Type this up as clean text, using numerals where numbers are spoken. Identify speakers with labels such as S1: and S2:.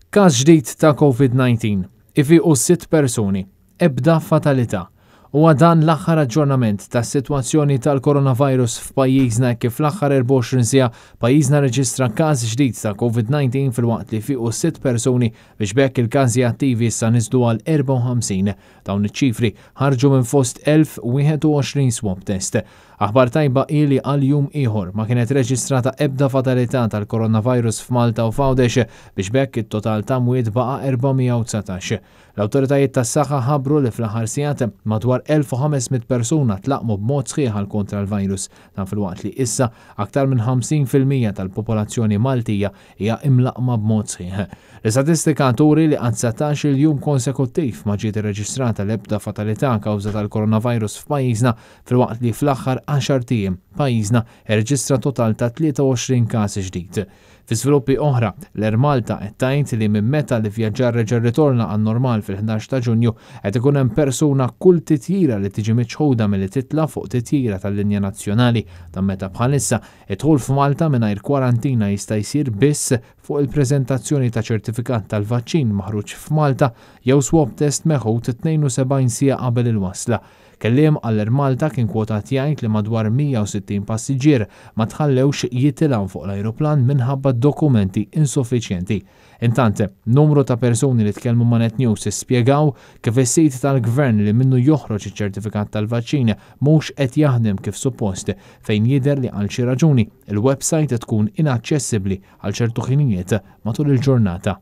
S1: Każ ġdid ta' Covid-19, ifiqu sitt persuni, ebda fatalità. Huwa dan l-aħħar aġġornament tas-sitwazzjoni tal-coronavirus f'pajjiżna hekk kif fl-aħħar 24 siegħa pajjiżna rreġistra każ ġdid ta' Covid-19 filwaqt li fiqu sitt persuni biex b'hekk il-każi attivi issa niżlu għal 54. Dawn iċ-ċifri ħarġu minn fost 1,021 swab test. Aħbar tajba hi li għal jum ieħor ma kienet reġistrata ebda fatalità tal-coronavirus f'Malta u f'Għawdex biex b'hekk it-total ta' mwiet baqa' 419. L-awtoritajiet tas-saħħa ħabbru li fl-aħħar sigħat madwar 1,500 persuna tlaqqmu b'mod sħiħ għal kontra l-virus. Dan filwaqt li issa aktar minn 50% tal-popolazzjoni Maltija hija imlaqqma b'mod sħiħ. L-istatistika turi li għal 19-il jum konsekuttiv ma ġiet irreġistrata l-ebda fatalità kawża tal-coronavirus f'pajjiżna filwaqt li fl-aħħar għaxart ijiem pajjiżna rreġistra total ta' 23 każ ġdid. Fi żviluppi oħra, l-Air Malta qed tgħid li minn meta l-ivvjaġġar reġa' rritorna għan-normal fil-11 ta' Ġunju qed ikun hemm persuna kull titjira li tiġi miċħuda milli titla' fuq titjira tal-linja nazzjonali. Dan meta bħalissa Id-dħul f'Malta mingħajr kwarantina jista' jsir biss fuq il-preżentazzjoni ta' ċertifikat tal-vaċċin maħruġ f'Malta jew swab test meħud 72 siegħa qabel il-wasla. Kelliem għall-Air Malta kien kwotat jgħid li madwar 160 passiġġier ma tħallewx jitilgħu fuq l-ajruplan minħabba dokumenti insuffiċjenti. Intant, numru ta' persuni li tkellmu ma' Net News spjegaw kif is-sit tal-Gvern li minnu joħroġ iċ-ċertifikat tal-vaċċin mhux qed jaħdem kif suppost fejn jidher li għal xi raġuni l-websajt tkun inaċċessibbli għal ċertu ħinijiet matul il-ġurnata.